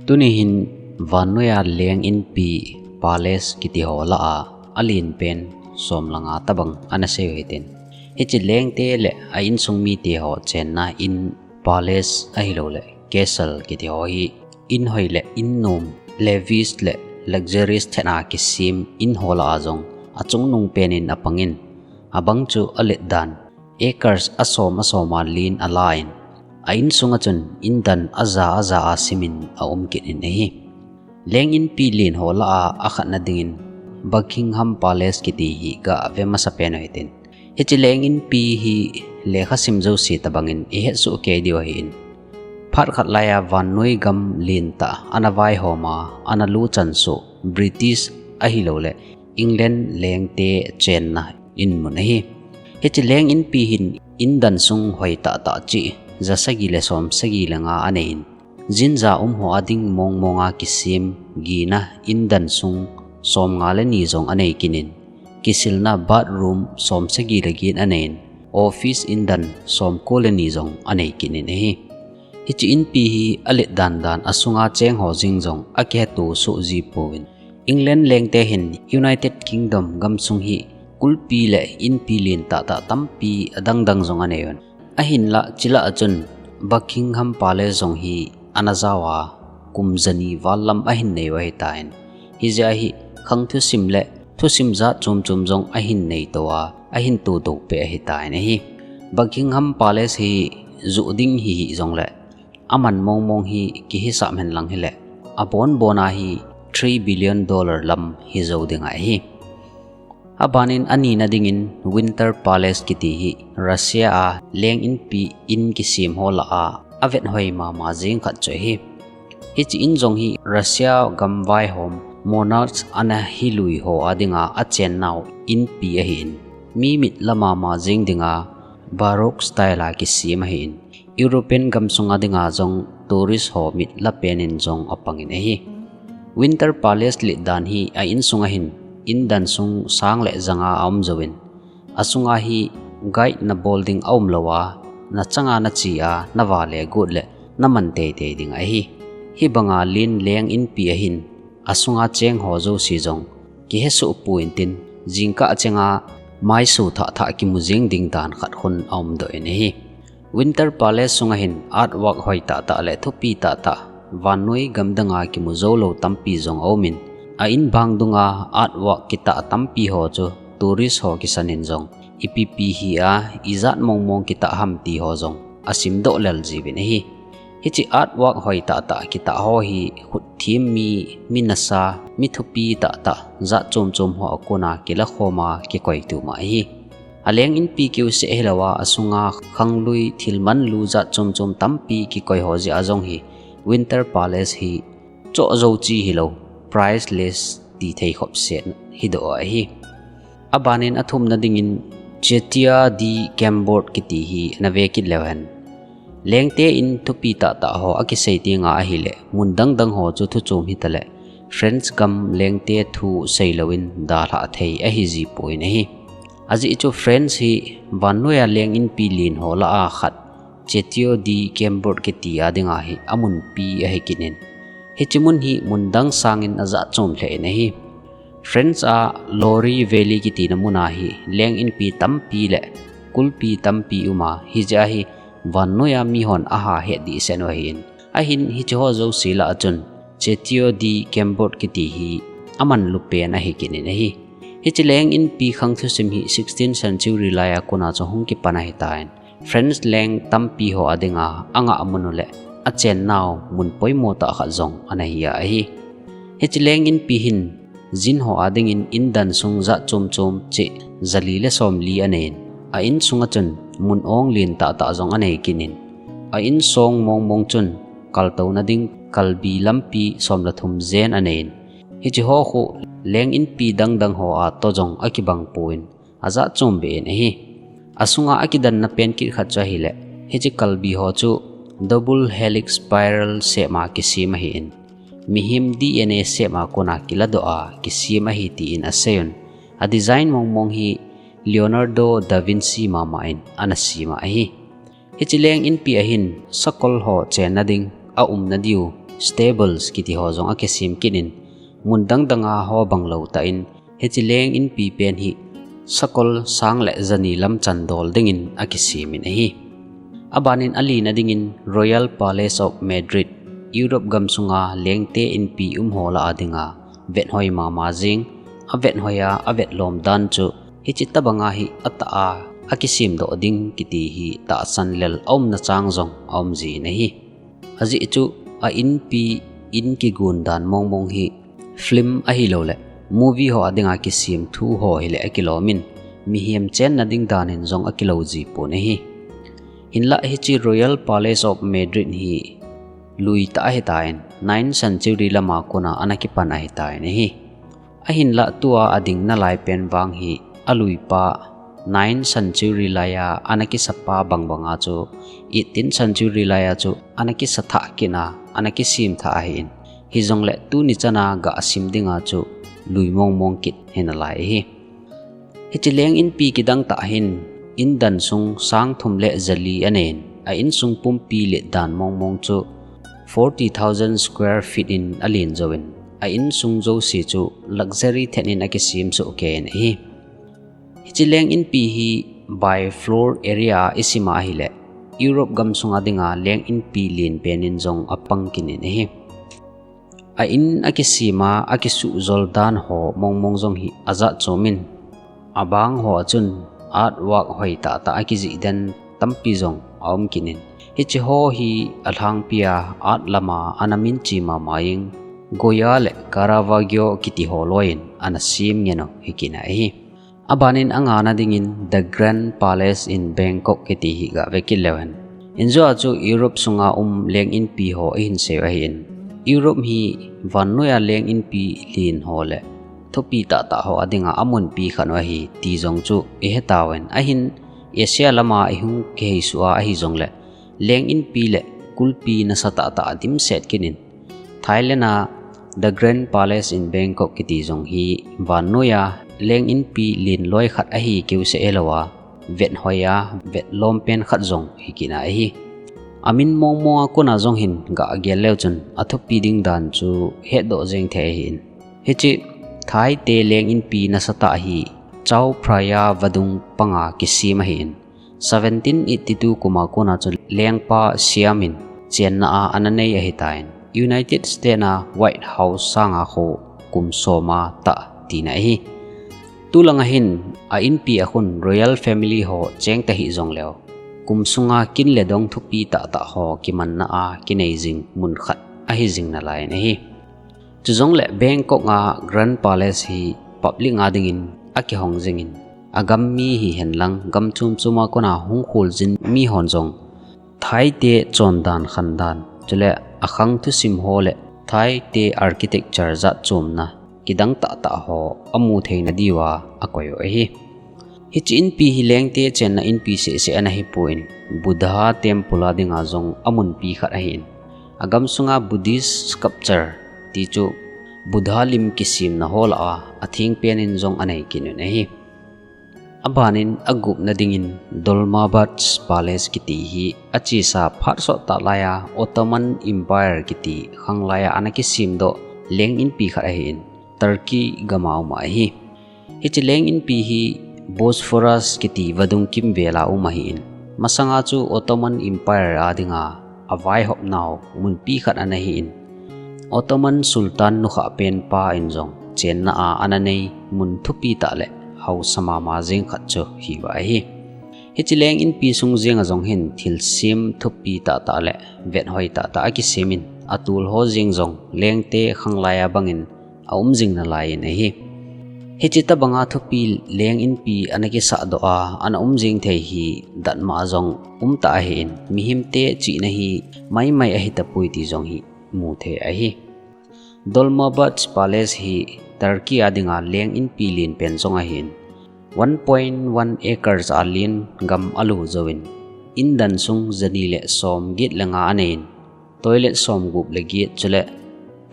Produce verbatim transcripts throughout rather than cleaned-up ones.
Tuni hin vannoiya leng inpi palace kiti ho lah a, alen pen som le nga tabang ana sei u hitin. Hiche lengte le a insung mite ho chenna in palace ahilouleh castle kiti ho hi in hoi le in nom, lavish le luxurious thet a kisem in ho lah a jong achungnung pen in apangin, abang chu alet dan acres asom asom a len ala in, a insunga chun indan aja aja a simin aum kit in ahi. Leng inpi len ho lah a akhatna dingin Buckingham Palace kiti hi gave masa pen u hitin. Hiche leng inpi hi lekha sim jouse tabangin ihet soh kei diu ahin. Phat khat laiya vannoi gam lentah ana vaihom a, ana luchan soh British ahilouleh England lengte chenna in mun ahi. Hiche leng inpi hin indan sung hoi tahtah cheh ja sagi le som sagi le nga anei in, jinja um ho a ding mong mong a kisem gihna indan sung som nga le ni jong anei kit in, kisilna bathroom som sagi le get anei in, office indan som ko le ni jong anei kit in ahi. Hiche inpi hi alet dan dan asunga cheng ho jeng jong akiheto soh ji pouvin. England lengte hin United Kingdom gamsung hi kulpi le inpi len tahtah tampi adang dang jong anei un. Ahinlah chule achun Buckingham Palace jong hi ana jao a kum jani val lam ahin nei u ahitan. Hijeh a hi khang thusim le thusim jat chom chom jong ahin nei to a, ahin to to peh ahitan ahi. Buckingham Palace hi joh ding hi hih jongle aman mong mong hi kihisap hen lang hile, abon bon a hi three billion dollar lam hi jou ding ahi. Abanin anina dingin Winter Palace kiti hi Russia a leng inpi in kisem ho lah a avet hoi mama jeng khat chu ahi. Hiche in jong hi Russia gam vaihom monarchs ana hilui ho a dinga achennau inpi ahin, mi mitla mama jeng dinga Baroque style a kisem ahin, European gamsunga dinga jong tourist ho mitla pen in jong apangin ahi. Winter Palace let dan hi a insunga hin indan sung sang le janga aum jouvin, asunga hi guide nabol ding aum lou a, nachanga nache a nava le got le naman teitei ding ahi. Hibanga len leng inpi ahin asunga cheng ho jouse jong kihe soh pouvin tin, jingkah chenga maisu thah thah kimu jeng ding dan khat khun aum doh in ahi. Winter Palace sunga hin artwork hoi tahtah le thupi tahtah vannoi gamdanga kimu jou lou tampi jong aumin, a in bang dunga artwork kitah tampi ho chu tourist ho kisan in jong ipi pi hi a, ijat mong mong kitah ham ti ho jong asim doh lel jiuvin ahi. Hiche artwork hoi tahtah kitah ho hi khut them mi, mi nasa, mi thupi tahtah jat chom chom ho a kona kilakhom a kikoi tum ahi. Aleng inpi keu seh hilou a, asunga khanglui thil manlu jat chom chom tampi kikoi ho jeh a jong hi Winter Palace hi choh jou chi hilou, priceless ti thei khop set hi doh ahi. Abanin athumna dingin Chateau de Chambord kiti hi nave kit leu hen. Lengte in thupi tahtah ho akisei tenga ahile, mun dang dang ho chu thu chom hitale, French gam lengte thu seilouvin dalhah thei ahi ji pouvin ahi. Ajeh chu French hi vannoiya leng inpi len ho lah a khat Chateau de Chambord kiti a dinga hi amunpi ahi kit in. Hiche mun hi mun dang sangin ajat chom lheh in ahi. French a Loire Valley kitina muna hi leng inpi tampi le kulpi tampi uma, hijeh a hi vannoiya mihon aha het dehset u ahin. Ahin hiche ho jouse lah a chun Chateau de Chambord kiti hi amanlu pen ahi kit in ahi. Hiche leng inpi khang thusim hi sixteenth century laiya kona chu hung kipan ahitan. French leng tampi ho a dinga angah mun u le achennau mun poimo tah khat jong ana hi ahi. Hiche leng inpi hin jin ho a dingin indan sung jat chom chom cheh jali le somli anei in, a insunga chun mun ong len tahtah jong anei kit in, a insong mong mong chun kaltouna ding kalbi lampi som le thum jen anei in, hiche ho khu leng inpi dang dang ho a toh jong akibang pouvin, ajat chom beh in ahi. Asunga akidanna pen kit khat chu ahile, hiche kalbi ho chu double helix spiral shape a kisem ahin, mihem D N A shape a kona kiladoh a kisem ahi tin aseiyun. A design mong mong hi Leonardo da Vinci mama in ana sem ahi. Hiche leng inpi a hin sakol ho chenna ding, aumna diu stables kiti ho jong akisem kit in, mun dang dang a ho bang lou tah in, hiche leng inpi pen hi sakol sang le jani lam chan dol dingin akisem in ahi. Abanin alina dingin Royal Palace of Madrid, Europe gamsunga lengte inpi um ho lah a dinga vet hoi mama jing, avet hoi a, avet lom dan chu hiche tabanga hi atah a akisem doh ding kiti hi tahsan lel aumna chang jong aum jin ahi. Ajeh chu a inpi in kigon dan mong mong hi film ahilou le movie ho a dinga kisem thu ho hile akilom in, mihem chenna ding dan in jong akilou ji pon ahi. Hinlah hiche Royal Palace of Madrid hi lui tah ahitan, ninth century lama kona ana kipan ahitan ahi. Ahinlah tua ading nalai pen vang hi alui pa ninth century laiya ana kisa pa bang banga chu eighteenth century laiya chu ana kisa thah kit a, ana kisem thah ahin. Hijongle tuni chana gah sim dinga chu lui mong mong kit hinalai ahi. Hiche leng inpi kidang tah hin, in dan sung sang thum le jali anein, a insung pumpi le dan mong mong chu forty thousand square feet in alen jouvin, a insung jouse chu luxury thet in akisem soh kei in ahi. Hiche leng inpi hi by floor area a isima ahile, Europe gamsunga dinga leng inpi len pen in jong apang kit in ahi. A in akisem a, akisuh jol dan ho mong mong jong hi ajat chom in, abang ho a chun artwork hoi tah tah akijih den tampi jong aum kit in. Hiche ho hi alhangpi a art lama ana minche mama jing, Goya le Caravaggio kiti ho loiyin ana sem ngen u hi kit in ahi. Abanin angana dingin The Grand Palace in Bangkok kiti hi gave kit leu hen. Injo a chu Europe sunga um leng inpi ho ihin sei u ahin. Europe hi vannoiya leng inpi len ho le thupi tah tah ho a dinga amunpi khat u ahi ti jong chu ihetau hen. Ahin Asia lama ihung kihei suh a ahi jongle leng inpi le kulpi nasa tah tah adimset kit in. Thailand a The Grand Palace in Bangkok kiti jong hi vannoiya leng inpi len loi khat ahi keu seh hilou a, vet hoi a, vet lom pen khat jong hi kit in ahi. Amin mong mong a kona jong hin gah gel leu chun athupi ding dan chu hetdoh jeng thei ahin. Hiche Thai te leng inpi nasa tah hi Chao Phraya vadung panga kisem ahin. Seventeen eighty-two kuma kona chu lengpa Siam in chenna a ana nei ahitan, United States a White House sanga khu kum som a tah tina ahi. Tulanga hin a inpi a khun royal family ho cheng tahih jongleu, kum sunga kin le dong thupi tah tah ho kimanna a kinei jing mun khat ahi jing nalai in ahi. Chujongle Bangkok a Grand Palace hi public nga dingin akihong jingin, agam mi hihen lang gam chom chom a kona hung khol jin mi hon jong Thai te chondan khandan, chule akhang thusim ho le Thai te architecture jat chomna kidang tah tah ho amu theina diuva akoi u ahi. Hiche inpi hi lengte chenna inpi seh seh ana hipon, Buddha temple a dinga jong amunpi khat ahin. Agam sunga Buddhist sculpture ti chu Buddha lim kisemna ho lah a atheng pen in jong anei kit un ahi. Abanin agupna dingin Dolmabahce Palace kiti hi achesa phat sot tah laiya Ottoman Empire kiti khanglai a ana kisemdoh leng inpi khat ahin, Turkey gam a um ahi. Hiche leng inpi hi Bosphorus kiti vadung kimvel a um ahin, masanga chu Ottoman Empire a dinga avaihopnau munpi khat ana hin, Ottoman Sultan nukhah penpa in jong chenna a ana nei mun thupi tah le hausa mama jeng khat chu hiuva ahi. Hiche leng inpi sung jenga jong hin thilsem thupi tah tah le vet hoi tah tah akisem in, atul ho jeng jong lengte khanglai a bangin aum jing nalai in ahi. Hiche tabanga thupi leng inpi ana kisahdoh a ana um jing thei hi datmo a jong umtah ahin, mihemte chihna hi maimai ahitapoi ti jong hi mu thei ahi. Dolmabahce Palace hi Turkey a dinga leng inpi len pen jong ahin, one point one acres a lengam alu jouvin, in dan sung jani le som get le nga aneiyin, toilet som gup le get chule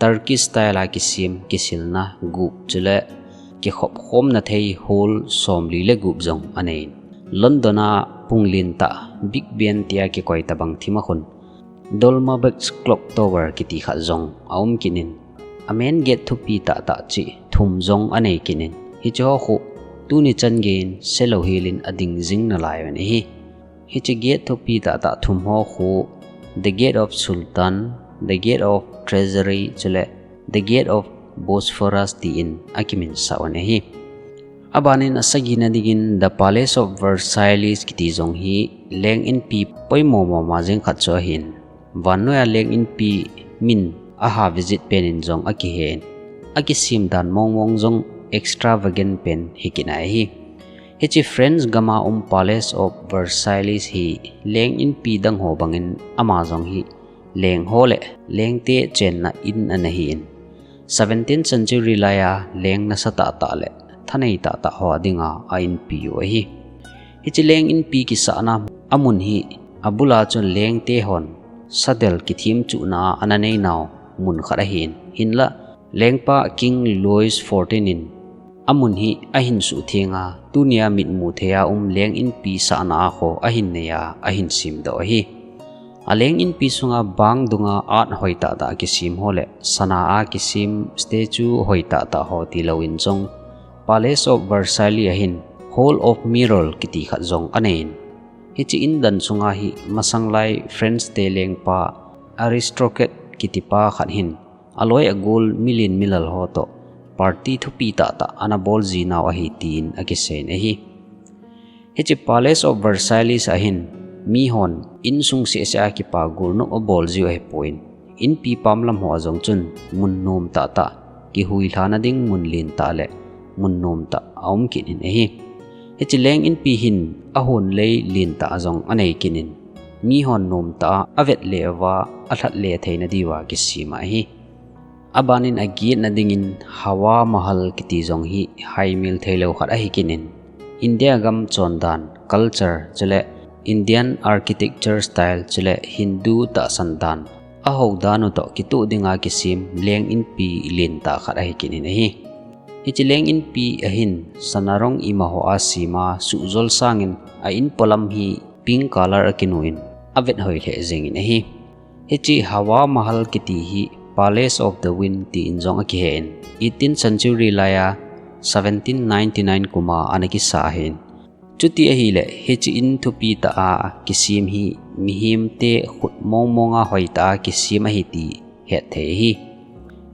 Turkey style a kisem kisilna gup chule kikhop khomna thei hall somli le gup jong aneiyin, London a punglen tah Big Ben tia kikoi tabang thim a khun Dolmabahce Clock Tower kiti khat jong aum kit in, a main gate thupi tahtah cheh thum jong anei kit in, hiche ho khu tuni chan geiyin selou helin ading jing nalai uvin ahi. Hiche gate thupi tahtah thum ho khu The Gate of Sultan, The Gate of Treasury chule The Gate of Bosphorus tin akimin sah uvin ahi. Abanin asagina dingin The Palace of Versailles kiti jong hi leng inpi poimo mama jeng khat chu ahin, vannoiya leng inpi min aha visit penin jong akihen, akisem dan mongmong jong extravagant pen hi kit in ahi. Hiche French gama um Palace of Versailles hi leng inpi dang ho bangin ama jong hi leng ho le lengte chenna in ana hin, seventeenth century laiya leng nasa tahtah le thanei tahtah ho dinga a inpi u ahi. Hiche leng inpi kisahna amun hi abula chu lengte hon sadel kithemchuhna ana neinau mun khat ahin, hinlah lengpa King Louis fourteen in amun hi ahin suhtheng a, tunia mitmu theiya um leng inpi sahna a kho ahin neiya ahin semdoh ahi. A leng inpi sunga bang dunga art hoi tahtah kisem ho le sana a kisem statue hoi tahtah ho tilouvin jong Palace of Versailles ahin Hall of Mirror kiti khat jong anei in, hiche indan sunga hi masanglai French te lengpa Aristocrat kitipa khat hin aloi agol milen milal ho toh party thupi tahtah ana bol jinau ahi tin akisei in ahi. Hiche Palace of Versailles ahin mihon insung sehseh a kipa golnop abol jiu ahipon, inpi pamlam ho a jong chun mun nom tahtah, kihuilhana ding mun lentah le mun nomtah aum kit in ahi. Hiche leng inpi hin ahon lei lentah jong anei kit in, mihon nomtah a avet le ava alhat le theina diuva kisem ahi. Abanin agetna dingin Hawa Mahal kiti jong hi haimil theilou khat ahi kit in, India gam chondan, culture chule Indian architecture style chule Hindu tahsan dan, ahou dan u toh kitoh dinga kisem leng inpi lentah khat ahi kit in ahi. Hiche leng inpi ahin sanarong imaho a sema suhjol sangin a inpolam hi pink color akinuin avet hoi lheh jengin ahi. Hiche Hawa Mahal kiti hi Palace of the Wind tin jong akihen, eighteenth century laiya seventeen ninety-nine kuma ana kisa ahin, chuti ahile hiche in thupi tah a kisem hi mihemte khut mongmonga hoitah a kisem ahi ti hetthei ahi.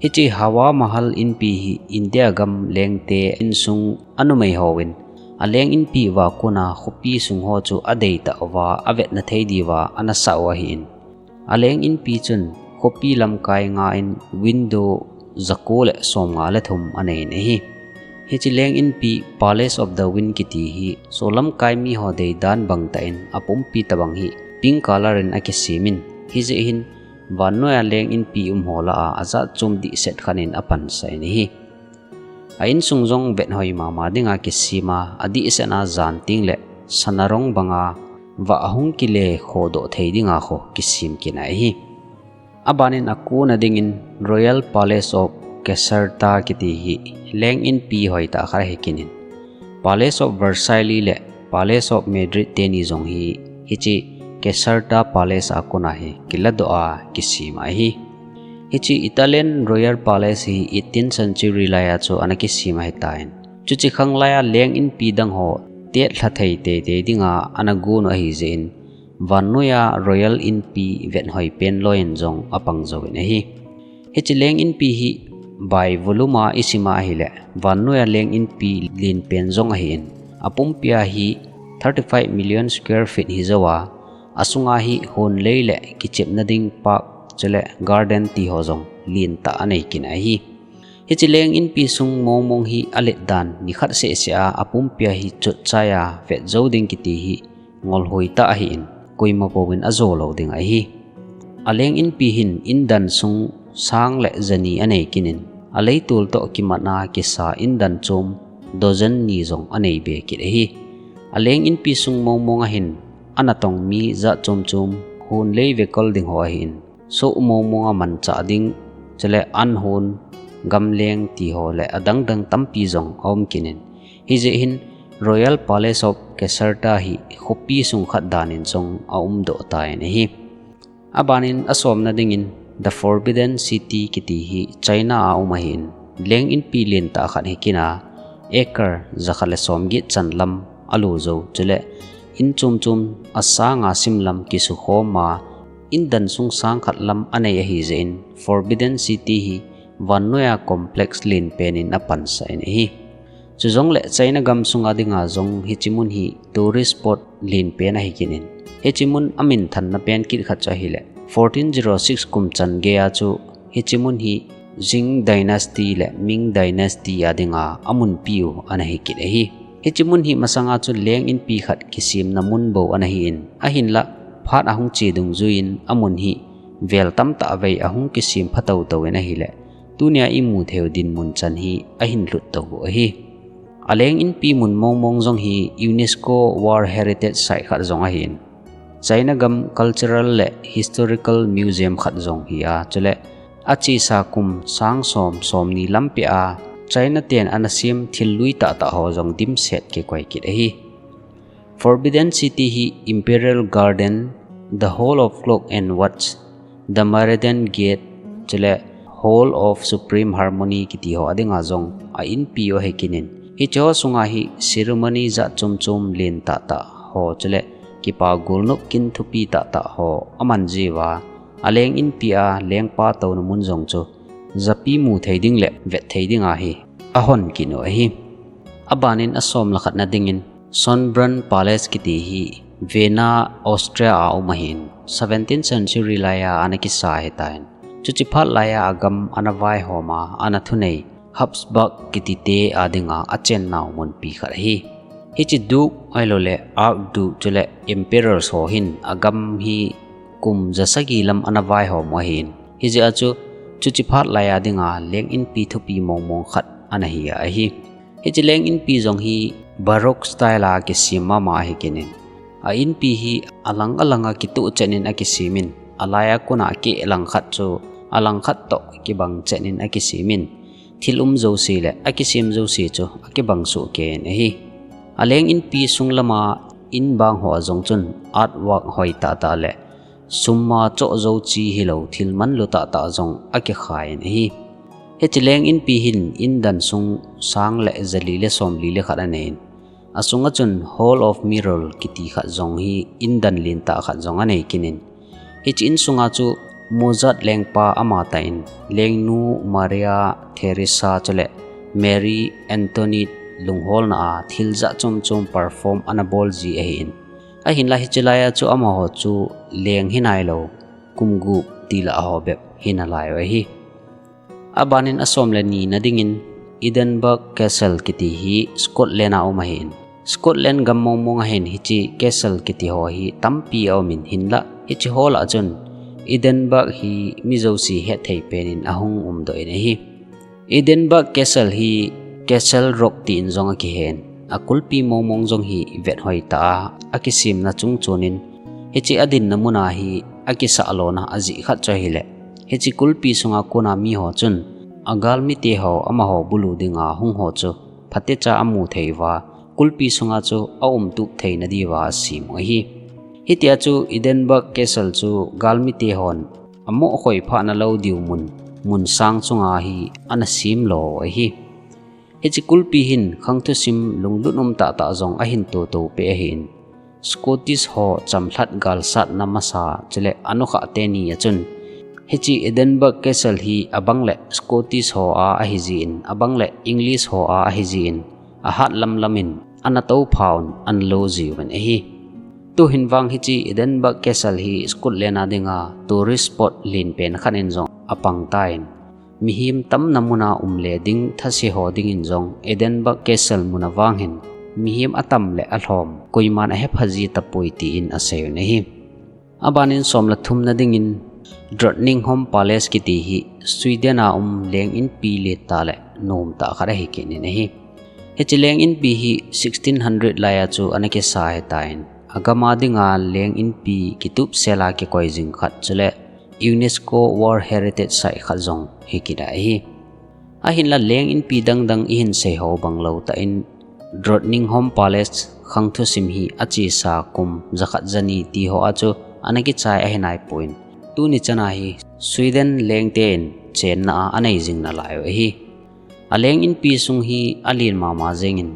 Hiche Hawa Mahal inpi hi India gam lengte insung anumei hon aleng inpi uva kona khopi sung ho chu adeitah uva avetna thei diuva ana sah u ahin, aleng inpi chun khopi lamkai nga in window jako le somnga le thum anei in ahi. Hiche leng inpi Palace of the Wind kiti hi solamkai miho deidan bangtah in apumpi tobang hi pink color in akisem in, hijeh hin vannoiya leng inpi umho lah a ajat chom dehset khat in apansah in ahi. A insung jong vet hoi mama dinga kisem a, adehset a jan tengle sanarong banga vah ahung kile khodoh thei dinga kho kisem kit in ahi. Abanin akona dingin Royal Palace of Caserta kiti hi leng inpi hoitah khat ahi kit in, Palace of Versailles le Palace of Madrid teni jong hi hiche Caserta Palace a kona hi kiladoh a kisem ahi. Hiche Italian Royal Palace hi eighteenth century laiya chu ana kisem ahitan, chuche khanglaiya leng inpi dang ho tetlha thei teitei dinga ana gonu ahijeh in, vannoiya Royal inpi vet hoi pen loiyin jong apang jouvin ahi. Hiche leng inpi hi by volume a isema ahile vannoiya leng inpi lenpen jong ahin, apumpia hi thirty-five million square feet hijouva, asunga hi honlei le kichepna ding park chule garden tiho jong lentah anei kit in ahi. Hiche leng inpi sung mongmong hi alet dan nikhat sehseh a apumpia hi chotchaiya vet jou ding kiti hi ngolhoi tah ahin, koima pouvin ajo lou ding ahi. Aleng inpi hin indan sung sang le jani anei kit in, aleitol toh kimatna kisa indan chom dozen ni jong anei be kit ahi. Aleng inpi sung mongmong ahin anatong mi jat chom chom, honlei vekol ding ho ahin, soh mongmonga manchah ding chule anhon, gamleng tiho le adangdang tampi jong aum kit in, hijeh hin Royal Palace of Caserta hi khopi sung khat danin jong aumdoh tan ahi. Abanin asomna dingin The Forbidden City kiti hi China a um ahin, leng inpi lentah khat hi kina, acre jakhat le somget chan lam alu jou, chule in chom chom asanga sim lam kisukhom a, in dan sung sang khat lam anei ahi jeh in Forbidden City hi vannoiya complex lenpen in apansah in ahi. Chujongle China gam sunga dinga jong hiche mun hi tourist spot lenpen ahi kit in, hiche mun amin thanna pen kit khat chu ahile fourteen zero six kum chan geiya chu hiche mun hi Qing Dynasty le Ming Dynasty a dinga amunpiu ana hi kit ahi. Hiche mun hi masanga chu leng inpi khat kisemna mun bou ana hi in, ahinla phat ahung che dungjuiyin amun hi vel tamtah vei ahung kisem pha toutou in ahile, tunia imu theiu dinmun chan hi ahin lhut tou u ahi. Aleng inpi mun mongmong jong hi UNESCO World Heritage Site khat jong ahin, China gam cultural le historical museum khat jong hi a, chule achesa kum sang som somni lampia China ten ana sem thil lui tahtah ho jong dimset kikoi kit ahi. Forbidden City hi Imperial Garden, The Hall of Clock and Watch, The Meridian Gate, chule Hall of Supreme Harmony kiti ho adinga jong a inpiu ahi kit in, hiche ho sunga hi ceremony jat chom chom len tahtah ho chule kipa golnop kin thupi tahtah ho aman jiuva, aleng inpi a lengpa touna mun jong chu japi mu thei ding le vet thei dinga hi ahon kit u ahi. Abanin asom le khatna dingin Schönbrunn Palace kiti hi Vienna, Austria a um ahin, seventeenth century laiya ana kisa ahitan, chuche phat laiya agam ana vaihom a ana thunei Habsburg kitite a dinga achennau munpi khat ahi. Hiche Duke ahiloule Archduke chule Emperor ho hin agam hi kum jasagi lam ana vaihom u ahin, hijeh a chu chuche phat laiya dinga leng inpi thupi mongmong khat ana hi ahi. Hiche leng inpi jong hi Baroque style a kisem mama ahi kit in, a inpi hi alang alanga kitoh chet in akisem in, alaiya kona akeh langkhat chu alangkhat toh kibang chet in akisem in, thil um jouse le akisem jouse chu akibang sohkei in ahi. Aleng inpi sung lama in bang ho a jong chun artwork hoi tahtah le sum a choh jou chi hilou thil manlu tahtah jong akikhai in ahi. Hiche leng inpi hin in dan sung sang le jali le somli le khat anei in, asunga chun Hall of Mirror kiti khat jong hi in dan lentah khat jong anei kit in, hiche insunga chu Mozart lengpa ama tah in, lengnu Maria Theresa chule Marie Antoinette lungholna a thil jat chom chom perform ana bol ji ahin, ahinla hiche laiya chu amaho chu leng hinailou, kum gup tilah ho bep hinalai u ahi. Abanin asom le nina dingin Edinburgh Castle kiti hi Scotland a um ahin, Scotland gam mongmong a hin hiche castle kiti ho hi tampi aumin, hinla hiche ho lah a chun Edinburgh hi mi jouse hetthei pen in ahung umdoh in ahi. Edinburgh Castle hi Castle Rock tin jong akihen, akulpi mongmong jong hi vethoi tah a akisemna chung chun in, hiche adinna muna hi akisah lona ajeh khat chu ahile, hiche kulpi sunga kona miho chun agalmite ho amaho bulu dinga hung ho chu phatecha amu thei uva, kulpi sunga chu aumtup theina diuva asem u ahi. Hitia chu Edinburgh Castle chu galmite hon amoh khoi phah nalou diu mun, mun sang chunga hi ana semlo u ahi. Hiche kulpi hin khang thusim lunglut um tahtah jong ahin totoupeh ahin, Scottish ho chamlhat galsatna masa chule anukhah teni a chun, hiche Edinburgh Castle hi abang le Scottish ho a ahijin, abang le English ho a ahijin, ahat lamlam in ana touphauvin ana lo jiuvin ahi. Tuhin vang hiche Edinburgh Castle hi Scotland a dinga tourist spot lenpen khat in jong apangtan, mihem tamna muna umle ding thase ho dingin jong Edinburgh Castle muna vang hin mihem atam le alhom koiman ahepha ji tapoi tin aseiyun ahi. Abanin som le thumna dingin Drottningholm Palace kiti hi Sweden a um leng inpi lentah le nomtah khat ahi kit in ahi. Hiche leng inpi hi sixteen hundred laiya chu ana kisa ahitan, agam a dinga leng inpi kitupsel a kikoi jing khat chule UNESCO World Heritage Site khat jong hi kit ahi. Ahinla leng inpi dangdang ihin seiho banglou tah in Drottningholm Palace khang thusim hi achesa kum jakhat jani ti ho a chu ana kichai ahi naipon, Tuni chana hi Sweden lengte in chenna a anei jing nalai u ahi. A leng inpi sung hi alen mama jengin,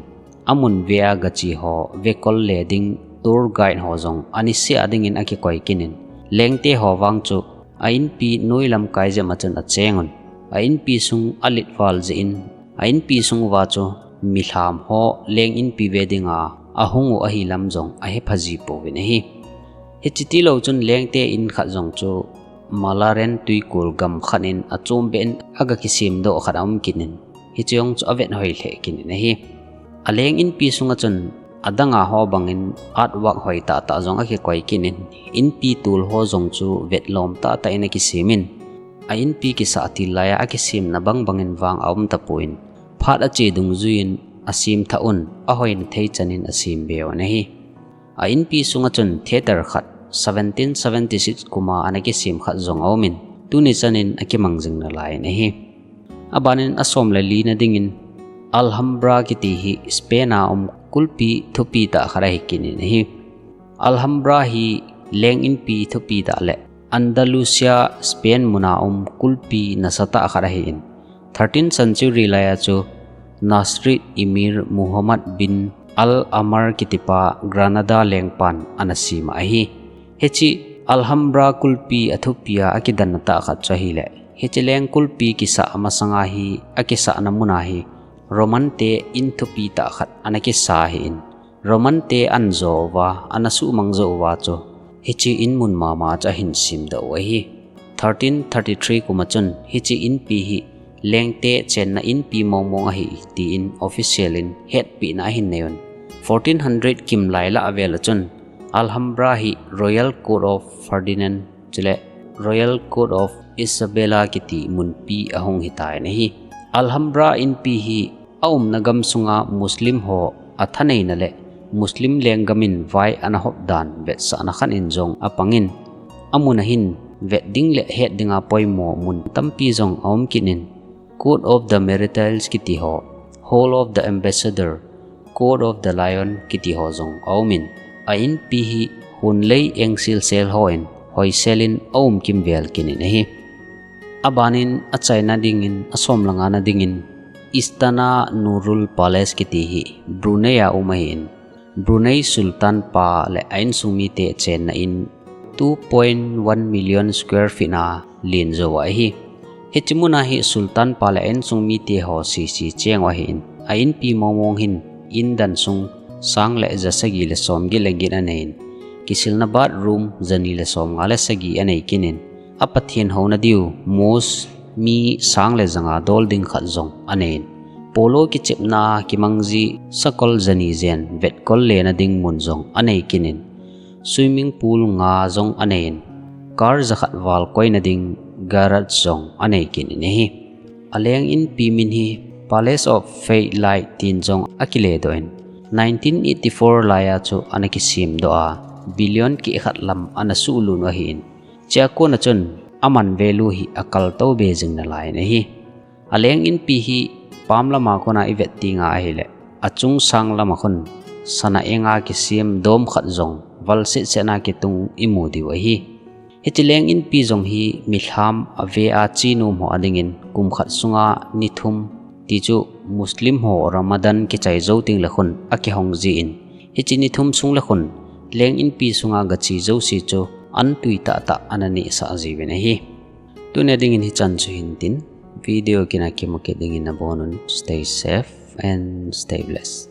amun vea gachi ho vekol le ding tour guide ho jong anisea dingin akikoi kit in, lengte ho vang chu a inpi noilam kai jep a chun achengun, a inpi sung alet val jeh in, a inpi sung uva chu milham ho leng inpi ve dinga ahung u ahi lam jong ahepha ji pouvin ahi. Hiche tilou chun lengte in khat jong chu Mälaren tuikul gam khat in achom beh in aga kisemdoh khat aum kit in, hiche jong chu avet hoi lheh kit in ahi. A leng inpi sunga chun adanga ho bangin artwork hoi tahtah jong akikoi kit in, inpi tol ho jong chu vetlom tahtah in akisem in, a inpi kisah til laiya akisemna bang bangin vang aum tapon, phat ache dungjuiyin asem thah un, ahoina thei chanin asem be un ahi. A inpi sunga chun theatre khat seventeen seventy-six kuma ana kisem khat jong aumin, tuni chanin akimang jing nalai in ahi. Abanin asom le lina dingin Alhambra kiti hi Spain a um kulpi thupi tah khat ahi kit in ahi. Alhambra hi leng inpi thupi tah le Andalusia, Spain muna um kulpi nasatah khat ahin, thirteenth century laiya chu Nasrid Emir Muhammad bin Al Amar kitipa Granada lengpan ana sem ahi. Hiche Alhambra kulpi athupia akidanna tah khat chu ahile, hiche leng kulpi kisah masanga hi akisahna muna hi Roman te in thupi tah khat ana kisa ahin, Roman te ana jo uva, ana suhmang jo uva chu hiche in mun mama chu ahin semdoh u ahi. Thirteen thirty-three kuma chun hiche inpi hi lengte chenna inpi mongmong ahi tin official in hetpehna ahin nei un. Fourteen hundred kim lai lah avel a chun Alhambra hi Royal Court of Ferdinand chule Royal Court of Isabella kiti munpi ahung hitan ahi. Alhambra inpi hi aumna gam sunga Muslim ho athaneina le Muslim lenggam in vai ana hop dan vetsahna khat in jong apangin, amun ahin vet ding le het dinga poimo mun tampi jong aum kit in, Court of the Martyrs kiti ho, Hall of the Ambassador, Court of the Lion kiti ho jong aumin, a inpi hi hunlei engsilsel hon hoiselin aum kimvel kit in ahi. Abanin achaina dingin, asom le ngana dingin Istana Nurul Palace kiti hi Brunei a um ahin, Brunei Sultan pa le a insung mite chenna in two point one million square feet na len jou ahi. Hiche muna hi Sultan pa le a insung mite ho sese cheng u ahin, a inpi mongmong hin in dan sung sang le ja sagi le som get le get anei in, kisilna bathroom jani le som nga le sagi anei kit in, a Pathen houna diu mosque mi sang le ja nga dol ding khat jong anei in, polo kichepna kimang ji sakol jani jen vetkol lena ding mun jong anei kit in, swimming pool nga jong anei in, car ja khat val koina ding garage jong anei kit in ahi. A leng inpi min hi Palace of Faith Light tin jong akile doh in, nineteen eighty-four laiya chu ana kisemdoh a, billion keh khat lam ana suhlut u ahin, chua kona chun aman value hi akal tou be jing nalai in ahi. A leng inpi hi pam lama kona ivet tenga ahile, achung sang lama kon sana enga kisem dom khat jong val setset na kitung imu diu ahi. Hiche leng inpi jong hi milham ave a chenom ho adingin kum khat sunga ni thum ti chu Muslim ho Ramadan kichai jou teng le kon akihong jin, hiche ni thum sung le kon leng inpi sunga gache jouse chu an tui tahtah ana nehsah jiuvin ahi. Tuni dingin hichan chu hintin, video kina kimu kit dingin nabonun, stay safe and stay blessed.